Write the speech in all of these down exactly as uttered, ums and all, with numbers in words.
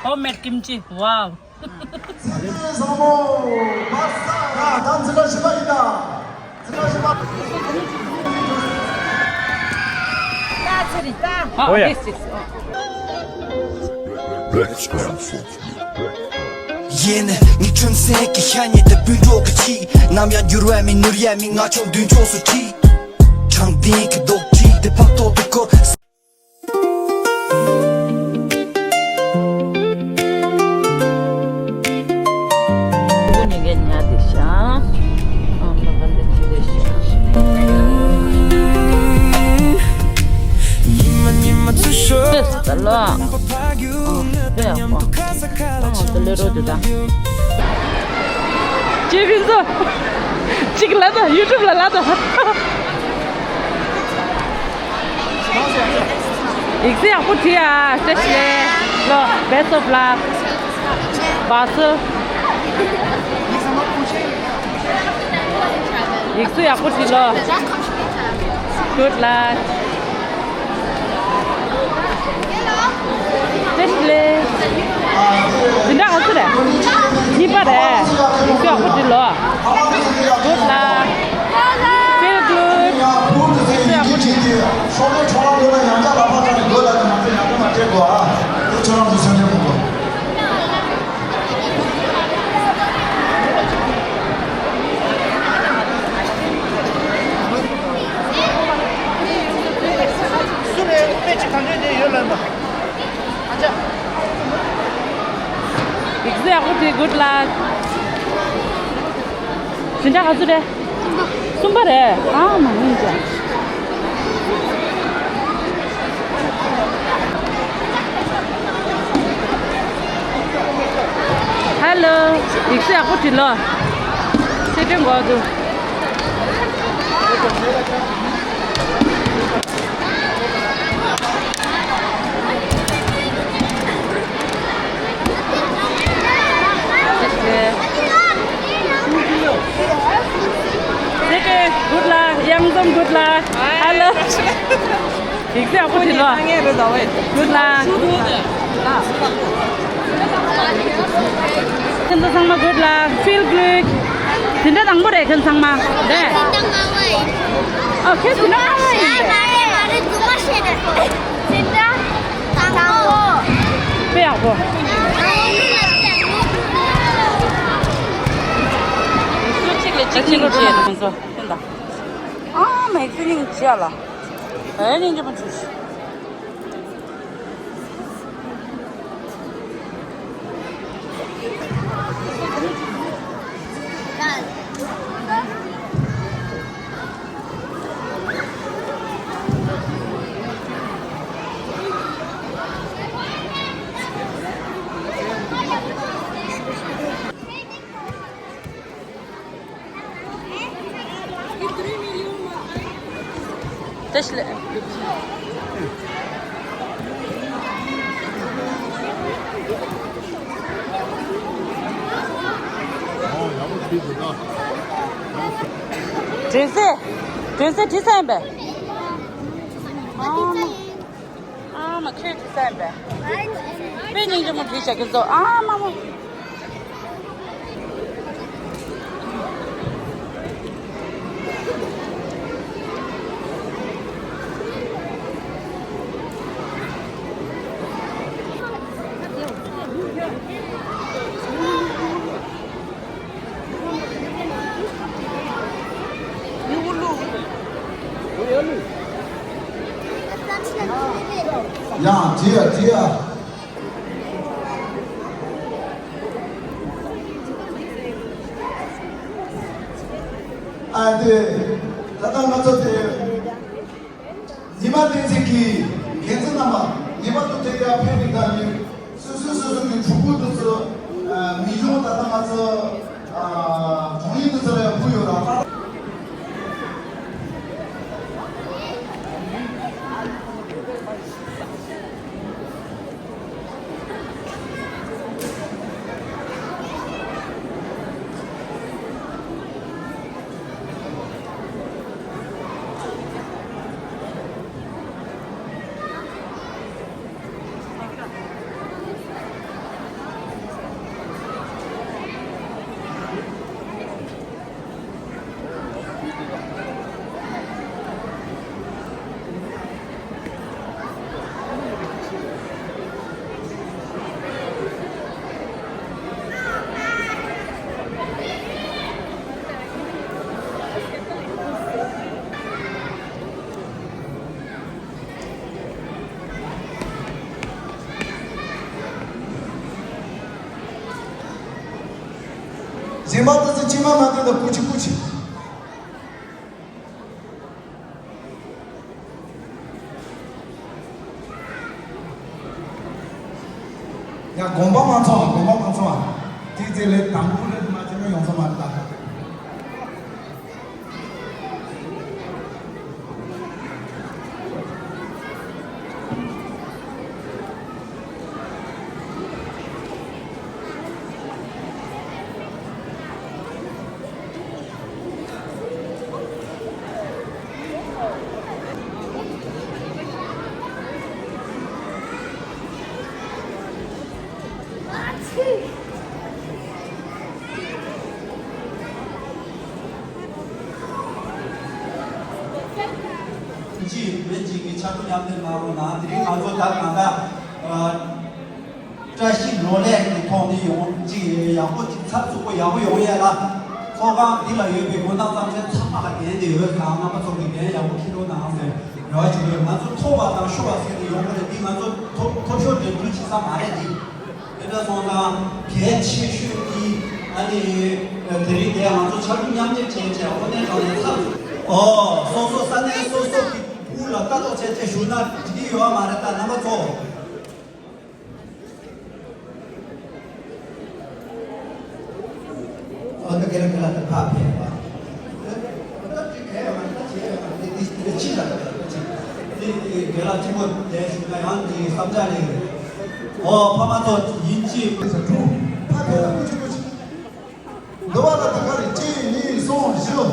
Homemade kimchi. Wow. བཟང་མོ། ད་འཛིན་གྲྭ་བཞི་པ་ཡིན་ད། འཛིན་གྲྭ་བཞི་པ། ད་ཚེ་རིང་ད། ཨོ་ཡ། Yes, yes. ཡེ་ནས་ངའི་ཁྲོན་སེང་གི་ཤ་ཉེ་དུ་སྤུན་གྲོགས་ཀྱི་ཁྱི། ནམ་ཡང་འགྱུར་བ་མིན་ནོར་ཡ་མིན། ང་ཆོ་མདུན་ཕྱོགས་སུ་ཁྲིད། དྲང་བདེན་གྱི་རྡོག་ཁྲིད་དེ་ཕབ་ཐོག་ཏུ་བསྐོར། ཅེས་སུ་ད་ལོ། ཨ། དཔེ་ཡག་པོ། ཨ། དེ་ལས་རོ་དེ་ད། ཅེས་ཕིན་སོ། གཅིག་ལ་ད་ཡུ་ཊུབ་ལ་ལ་ད། ཡིག་གཟུགས་ཡག་པོ་བྲིས་ཨ། བཀྲ་ཤིས་བདེ་ལེགས། Best of luck. བ་སུ། ཡིག་གཟུགས་ཡག་པོ་བྲིས་ལོ། Good luck. བཀྲ་ཤིས་བདེ་ལེགས། འཛིན་གྲྭ་ག་ཚོད་རེད། གཉིས་པ་རེད། ཡིག་གཟུགས་ཡག་པོ་བྲིས་ལོ། Good luck. Feel good. ཡིག་གཟུགས་ཡག་པོ་བྲིས། ཡིག་གཟུགས་ཡག་པོ་བྲིས། Good luck. འཛིན་གྲྭ་ག་ཚོད་རེད། གསུམ་པ་རེད། ཨ་མ་ཡིན་ཅང་། Hello. ཡིག་གཟུགས་ཡག་པོ་བྲིས་ལོ། སེ་ཏྲེ་འགོ་དུ། Good luck. ཡང་འཛོམས། Good luck. Hello. ཡིག་གཟུགས་ཡག་པོ་བྲིས་ལོ། Good luck. ཁྱེད་ཚོ་ཚང་མ་good luck. Feel good. འཛིན་གྲྭ་དང་པོ་རེད་ཁྱེད་ཚང་མ། རེད། ཨོ་ཁྱེད་འཛིན་གྲྭ་ཨ་ཡིན་པས། དཔེ་ཡག་པོ། ཨ་མ་ཡིག་གཟུགས་སྙིང་རྗེ་ལ། ཨེ་སྙིང་རྗེ་མོ་བྱོས། དྲན་གསོ། དྲན་གསོ་བྲིས་ཚར་ཡིན་པས། ཨ་མ། ཨ་མ་ཁྱོད་བྲིས་ཚར་ཡིན་པས། དཔེ་སྙིང་རྗེ་མོ་བྲིས་བཞག་གི་འདུག་ཨ་མ་མ། ཡ། དེ་ཡ། དེ་ཡ། ཨ། དེ་ད་ལྟ་ང་ཚོ་དེ། ཉི་མ་བསྟན་འཛིན་གྱིས་འགན་འཛིན་རྣམ་པ་ངེས་པར་དུ་དེ་ག་ཕེབས་པའི་བདག་ཉིད། སོ་སོ་སོ་སོ་གི་ཕྲུ་གུ་དེ་ཚོ། ཨ། མི་གཞུང་ད་ལྟ་ང་ཚོ། ཨ། གྲོང་ཡུལ་དེ་ཚོ་ལ་ཡང་ཕུལ་ཡོད་ར། དེ་མ་ཐག་ཚེ་ཕྱི་མ་མ་དེ་ལ་ཀུ་ཅི་ཀུ་ཅི། ཡ་དགོངས་པ་མ་ཚོམ་ཨ། དགོངས་པ་མ་ཚོམ་ཨ། དེ་ཚེ་ལས་དང་པོ་རེད་མ་བྱས་ན་ཡོང་ས་མ་རེད་ད། ཅི་མིན་ཅིག་གི་ཕྱག་ཏུ་མཉམ་འདེགས་གནང་རོགས་གནང་། དེ་རིང་ང་ཚོ་ད་གང་ལྟར་བཀྲ་ཤིས་ལོ་ལེགས་ཀྱི་ཐོག་ནས་ཡོང་ཅིག་ཡག་པོ་ཅིག་ཚགས་ཚུད་པོ་ཡག་པོ་ཡོང་ཡས་ལ། ཚོགས་ཁང་འདི་ལ་ཡོད་པའི་དགོན་བདག་ཚང་མས་ཚང་མ་ལ་འགན་དེ་ཡོད་ཙང་རྣམ་པ་ཚོ་གི་འགན་ཡག་པོ་འཁྱེར་རོགས་གནང་ཟེར་རེ་བ་ཞུ་གི་ཡོད། ང་ཚོ་མཐོ་བ་དང་ཤོར་བ་ཟེར་ནས་ཡོང་གི་རེད། འདི་ང་ཚོ་མཐོ་མཐོ་ཤོས་འགྲན་བསྡུར་བྱེད་ས་མ་རེད་འདི། དེ་འདྲ་སོང་ཙང་གལ་ཆེ་ཤོས་འདི་ཨ་ནི་དེ་རིང་དེ་ང་ཚོ་ཕྱར་གྲུ་མཉམ་གནས་བྱས་བྱས་ཨོ་ནན་ཁང་ནས་ཚར། ཨོ་སོ་སོ་ས་གནས་སོ་སོ་གི་བུ་ལ་ལྟ་རྟོག་བྱས་བྱས་བཞུགས་ན་འགྲིག་གི་ཡོད་མ་རེད་ད་རྣམ་པ་ཚོ། ཨ་ད་ག་རེ་ག་ལ་ད་ཕ་ཕེ་བ། ད་ཅི་ག་ཡ་མ་ད་ཅི་ཡ་མ་དེ་དེ་དེ་ཅི་ལ་ད་ཅི་དེ་དེ་ག་ལ་ཅི་མོ་དེ་ཞུ་ན་ཡང་དེ་བསམ་འཆར་ལེ། ཨོ་ཕ་མ་ཚོ་ཡིན་ཅི་ས་དྲུག་ཕ་ཕེ་ལ་ཀུ་ཅི་ཀུ་ཅི། འདི་བ་ལ་ད་ག་རེ་གཅིག་གཉིས་གསུམ་བཞི་ལྔ།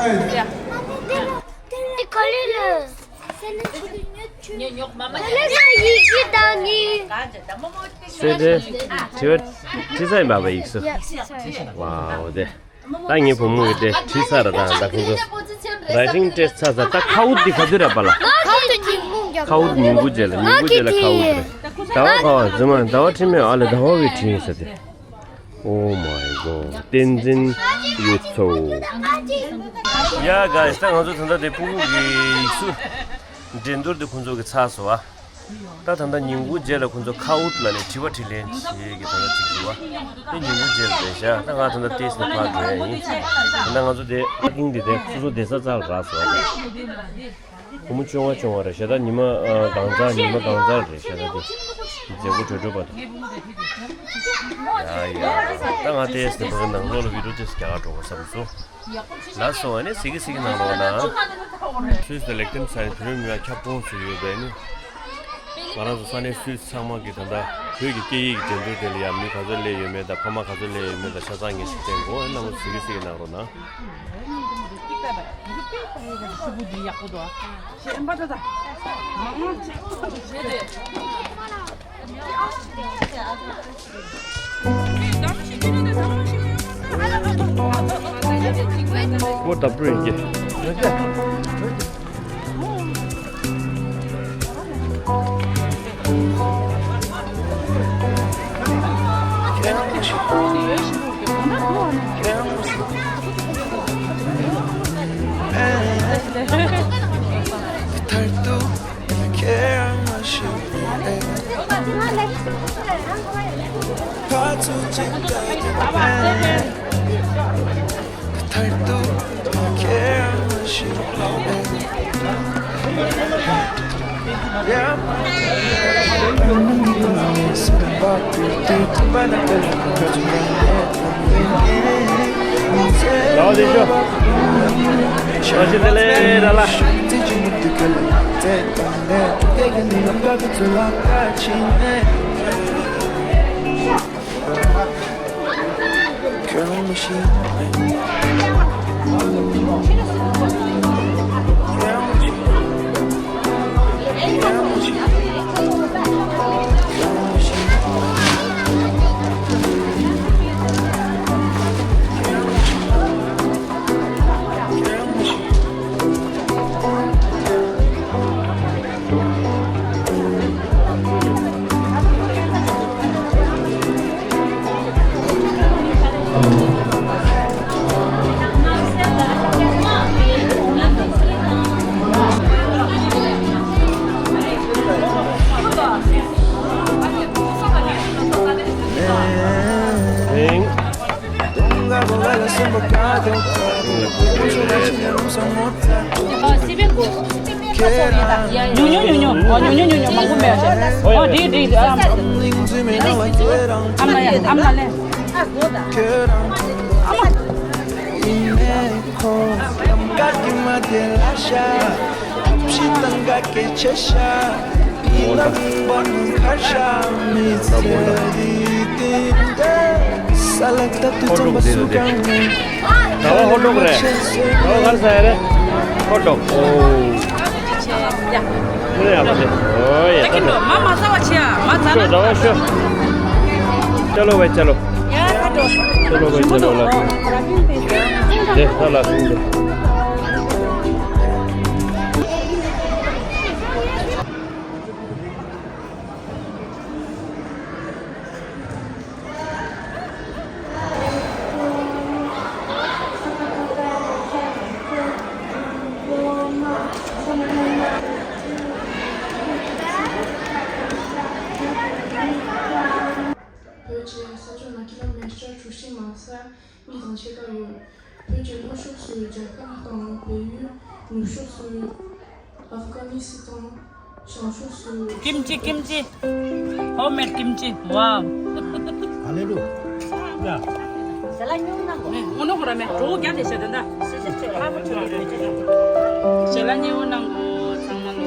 ཨེ། འདི་ག་ལེ་ལ། ཉོག་ཉོག་མ་མ་ག་ལེ་ལ་ཡིག་གི་དང་ནི། སེ་དེ། དྲི་བ་དྲི་ས་ཡིན་པ་བ་ཡིག་སུ། ཡ་ས་ཡ། ཝའོ་དེ། ད་ངའི་བུ་མོ་གི་དེ་བྲིས་ཚར་ར། ད་ད་ཁོང་ཚོ་writing test ཚར་ཚར། ད་ཁ་འུད་འདི་ག་དུས་ར་པ་ལ། ཁ་འུད་ཉིན་གུང་རྒྱབ། ཁ་འུད་ཉིན་གུང་རྗེས་ལ། ཉིན་གུང་རྗེས་ལ་ཁ་འུད་རེད། ཟླ་བ་ཁ་བ་རྫུན་མ་ཟླ་བ་ཁྲིད་མེད་ཨ་ལེ། ཟླ་བ་བའི་ཁྲིད་ཡིན་ས་དེ། Oh my god བསྟན་འཛིན་གཡུ་མཚོ། ཡ་guys ད་ང་ཚོ་ད་ལྟ་དེ་སྤུ་གུ་གི་ཡིག་གཟུགས་འགྲན་བསྡུར་དེ་ཁོང་ཚོ་གི་ཚར་སོང་ཨ། ད་ད་ལྟ་ཉིན་གུང་རྗེས་ལ་ཁོང་ཚོ་ཁ་འུད་ལ་ནས་དྲི་བ་དྲིས་ལན་བྱེད་ཀྱི་ད་ལྟ་ཅིག་འདུག་བ། དེ་ཉིན་གུང་རྗེས་ལ་རེད་ཤག་ད་ང་ད་ལྟ་ཏེས་ནས་ཕར་འགྲོ་ཡ་ཡིན། ད་ལྟ་ང་ཚོ་དེ་ཨ་ཀིང་དེ་དེ་སོ་སོ་བསྡད་ས་ཚར་རག་སོང་། བུ་མོ་ཆུང་བ་ཆུང་བ་རེད་ཤག་ད་ཉི་མ་ཨ་གང་ཚར་ཉི་མ་གང་ཚར་རེད་ཤག་ད་དེ་མཛད་སྒོ་གྲོལ་གྲོལ་བར་དུ། ཡ་ཡ་ད་ང་ཏེས་ནས་ཕར་ནང་ལོགས་ལ་བི་ཌིའོ་ཏེས་རྒྱག་ག་འགྲོ་དགོས་བསམ་སོང་། ལགས་སོ། ཨ་ནི་གཟིགས་གཟིགས་གནང་རོགས་གནང་། སུད་སི་དང་ལེགས་ལྡན་ས་ཡི་བོད་རིགས་མི་མང་ཁྱབ་ཁོངས་སུ་ཡོད་པའི་ནི། ང་རང་ཚོ་ས་གནས་སུད་སི་ཚང་མ་གི་ད་ལྟ་བོད་ཀྱི་སྐད་ཡིག་གི་འགྲན་བསྡུར་དེ་ལ་ཡང་མི་ག་ཚོད་སླེབས་ཡོད་མེད་དང་ཕ་མ་ག་ཚོད་སླེབས་ཡོད་མེད་དང་ཆ་ཚང་ངེས་ཤེས་བསྟན་དགོས། ཨ་ནི་རྣམ་པ་ཚོ་གཟིགས་གཟིགས་གནང་རོགས་གནང་། What a bring it. ཉུང་ཉུང་ཉུང་ཉུང་། ཨོ་ཉུང་ཉུང་ཉུང་ཉུང་མང་པོ་མེད། ཨོ་འགྲིག་འགྲིག་ཨམ། ཨམ་ལ་ལེ། ཨམ་ལ་ལེ། ད་བ་ཧོ་ཏོག་རེད། ད་བ་གར་ས་ཡ་རེད། ཧོ་ཏོག་ཨོ། ཁྱེད་ཡག་པོ་བྱེད། ཨོ་ཡ། ད་ད་ད་བ་ཤོ། ཅ་ལོ་བའི་ཅ་ལོ། ཅ་ལོ་བའི་ཅ་ལོ་ལ། དེ་ད་ལ་སུན་དེ། བོད་ཀྱི་ས་ཕྱོགས་ནང་ཀི་ལོ་མི་ཊར་གྲུ་བཞི་མང་ས་གཉིས་དང་ཕྱེད་ཀ་ཡོད། བོད་ཀྱི་ལྷོ་ཕྱོགས་སུ་རྒྱ་གར་དང་བལ་ཡུལ། ནུབ་ཕྱོགས་སུ་ཨབ་གྷ་ནི་སི་ཐན། བྱང་ཕྱོགས་སུ། ཀིམ་ཅི་ཀིམ་ཅི། ཧོམ་མེད་ཀིམ་ཅི། ཝའོ། ག་ལེ་རུ། ཡ། ཞལ་ལག་སྙིང་པོ་གནང་གོ། ངོ་ནོ་ཁོ་ར་མེ་གྲོགས་རྒྱ་དེ་བྱེད་དོན་ད། ཞལ་ལག་སྙིང་པོ་གནང་གོ་ཚང་མ་ལོ།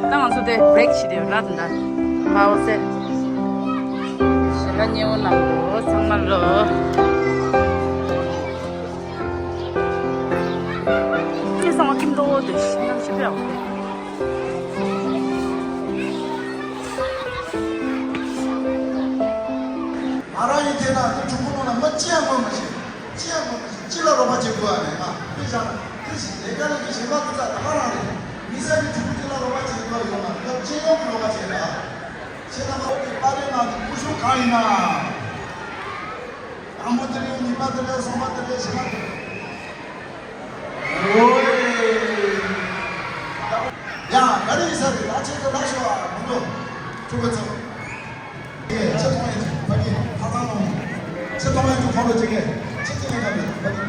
ད་ང་ཚོ་དེ་བྷེ་རེག་བྱེད་དེ་ཡོད་ར། དེ་འདྲ་ཧའོ་སེ། ཞལ་ལག་མཉེས་པོ་གནང་གོ་ཚང་མ་ལོ། ཁྱེད་ཚང་མ་ཀིམ་ཏོ་དེ་ཤི་ནམ་ཤི་པའོ། ང་རང་ཡིན་དེ་ན་དེ་གྲུ་གུ་ནང་ལ་མི་ཅི་ཡང་ངོ་མི་ཤེས། ཅི་ཡང་ངོ་མི་ཤེས། ཅི་ལ་རོགས་པ་བྱེད་དགོས་ཨ་མེད་ང་དཔེ་བཞག་ན་དེ་ཞིག་ལས་ཀ་ལས་ཀྱི་གཞན་པ་དེ་ཚ་ད་ག་རང་རེད། མི་ས་གི་གྲུ་གུ་དེ་ལ་རོགས་པ་བྱེད་དགོས་ཡོད་ན་ང་ཅི་ཡང་གི་རོགས་པ་བྱེད་ལ། ཁྱེད་རྣམ་པ་ཀོ་ཀི་པར་རེ་ནང་གི་སྐུ་ཞབས་གང་ཡིན་ན། དང་པོ་དེ་རེད། གཉིས་པ་དེ་རེད། གསུམ་པ་དེ་རེད། བཞི་པ་དེ་རེད། ཨོ་ཡ། ག་རེ་ཡིན་ས་རེད། ད་ཁྱེད་ཚོ་ལགས་ཤོག་ཨ། མི་འདུག་ཕྲུ་གུ་ཚོ། ཆེ་མཐོང་ཡིན་ཕ་གི་ཧ་ཚང་ལོང་། ཆེ་མཐོང་ཡིན་ཁོང་ཚོ་ཅིག་གི་ཆེ་ཆེ་ཡིན་ཁ་མི་ཕ་གི།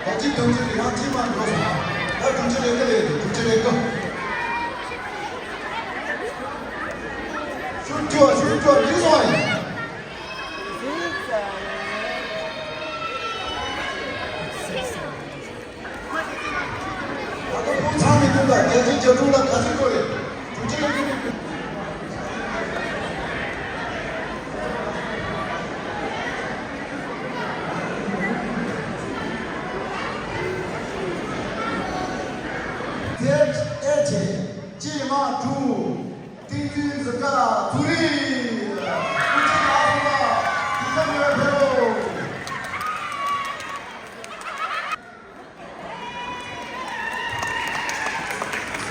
ད་གཅིག་དོན་ཚན་རེ་ཡང་གཅིག་མ་འགྲོ་སོང་། ད་དྲུག་ཅུ་རེ་གི་རེད། དྲུག་ཅུ་རེ་གི། ཤུགས་རྒྱོབ་ཤུགས་རྒྱོབ་ལིང་སོང་ཡིན། ད་ལྟ་ཕུགས་ཚང་མི་འདུག་ད་རྒྱལ་སྤྱིའི་རྒྱལ་སྒྲུང་ལ་ག་ཚོད་དགོས་རེད། དྲུག་ཅུ་རེ་གི་རེད། ཟེར་ཨེ་ཆེ། གཅིག་མ་དྲུག་ཏིང་འཛིན་གཟི་དཀར་ཚུ་རིང་། ཀུན་གཅིག་ལ་སོགས་པ་དེ་ཚོ་ཡོད་ཕེ་རོ།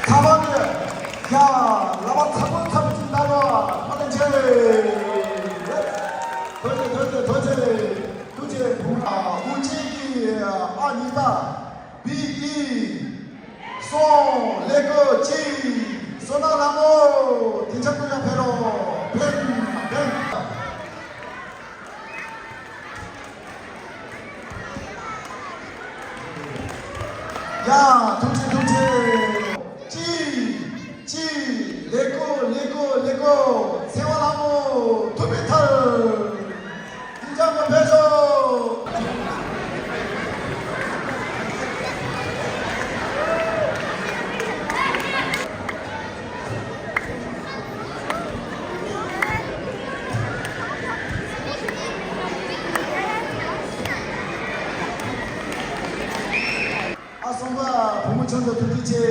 ཁ་པར་དེ་ཡ་ལ་བ་ཚ་པོ་ཚ་པོ་ཅིག་ལ་བ་ཕ་ལ་ཆེ། ཐོས་ཆེ་ཐོས་ཆེ་ཐོས་ཆེ། ཐུགས་རྗེ་ཆེ། ཨ་ནི་ད་བི་ཨི། སོང་ལེ་གོ་ཅི། བསོད་ནམས་ལྷ་མོ། དེ་ཆ་ཀུན་ཡང་ཕེ་རོ། ཕེན་ཕེན། ཡ། ཐུགས་རྗེ་ཐུགས་རྗེ། ཅི། ཅི། ལེགས་སྐུ་ལེགས་སྐུ་ལེགས་སྐུ། ཚེ་དབང་ལྷ་མོ་ཐུགས་པའི་མཐར། ཅི་འཇམ་དུ་ཕེབས་ཤོག་ཨ་སོང་པ་བུ་མོ་ཆུང་དུ་ཐུགས་རྗེ་ཆེ།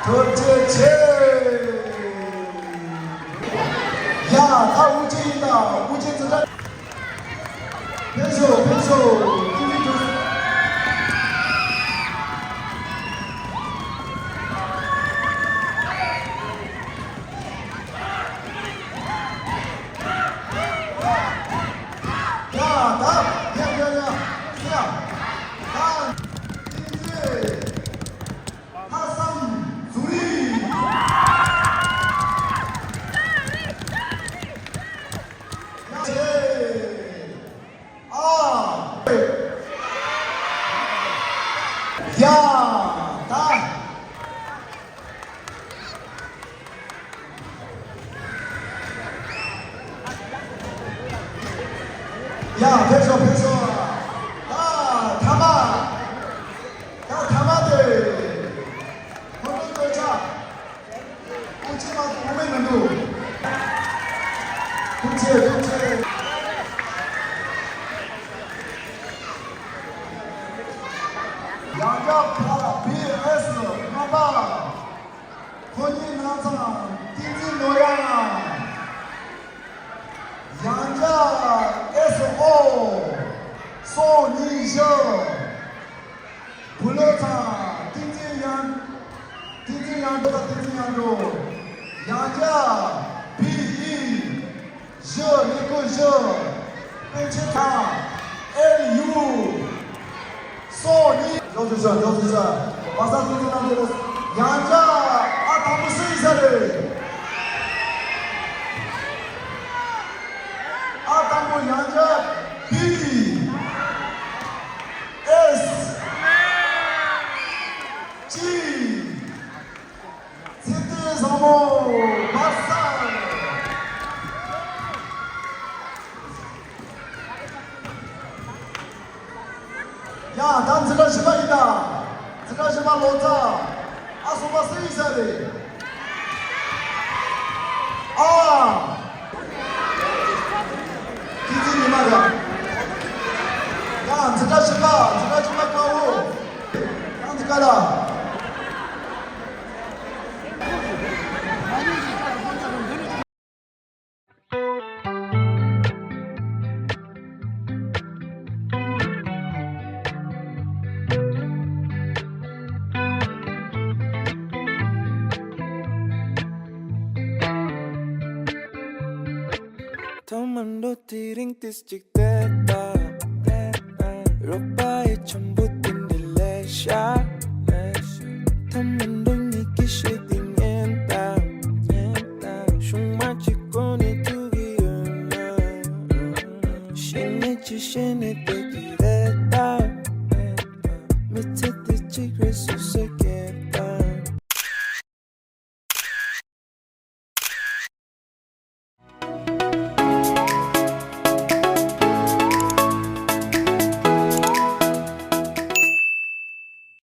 ཐུགས་རྗེ་ཆེ། ཡ། ད་དབུ་ཅན་ཡིན་ད། དབུ་ཅན་ཚོ་ད། ཕེབས་ཤོག་ཕེབས་ཤོག་ཏིང་ཏིང་འགྲོ། ཡ། ད་ཡ་ཡ་ཡ། ཡ། ད་ཏིང་ཏིང་། ལྷག་བསམ་རྫོང་རིང་། ཡ། ཨ། ཡ། ད། ཡ། ཕེབས་ཤོག་ཕེབས་ཤོག་ད་ཐ་མ། ད་ཐ་མ་དེ། ཁོང་ཁྲོ་སྟོར་ཆ། ཁོང་ཆེ་མ་གཏོགས་མེད་མི་འདུག་ཐུགས་རྗེ་ཆེ། ཐུགས་རྗེ་ཆེ། ཡང་བསྐྱར་ཕ་བི་ཨེ་སི་རྔོན་པ། ཁོ་གཉིས་ནང་ཚང་བསྟན་འཛིན་ནོར་གཡང་། ཡང་བསྐྱར་ཨེ་སི་ཨོ། སོ་གཉིས་བཞི། བུ་ལོ་ཚང་བསྟན་འཛིན་གཡང་། བསྟན་འཛིན་གཡང་འགྲོ་དང་བསྟན་འཛིན་གཡང་འགྲོ། ཡང་བསྐྱར་བི་ཨི། བཞི། ལས་འགུལ་བཞི། པཎ་ཆེན་ཁང་། ཨེལ་ཡུ། སོ་གཉིས། མགྱོགས་སུ་བྱ། མགྱོགས་སུ་བྱ། བ་ས་སུ་སུ་ནང་དུ། ཡང་བསྐྱར་ཨ་དང་པོ་སུ་ཡིན་ས་རེད། ཨ་དང་པོ་ཡང་བསྐྱར་བི། ཨེས། ཅི། ཚེ་བརྟན་བཟང་མོ། བ་ས། ཡ། ད་འཛིན་གྲྭ་བཞི་པ་ཡིན་ད། འཛིན་གྲྭ་བཞི་པ་ལོ་ཙཱ། ཨ་གསུམ་པ་སུ་ཡིན་ས་རེད། ཨ། ཏི་ཙི་ཉི་མ་རེད། ཡ། འཛིན་གྲྭ་བཞི་པ། འཛིན་གྲྭ་བཞི་པ་དཀར་པོ། ཡང་འཛིན་ག་ལ། ཐ་མ་འགྲོ་དེ་རིང་ཏིས་གཅིག་བལྟས་ད། རོགས་པ་ཡི་འཆམ་པོ་དེ་འདྲ་ལས་ཤ། ཐ་མ་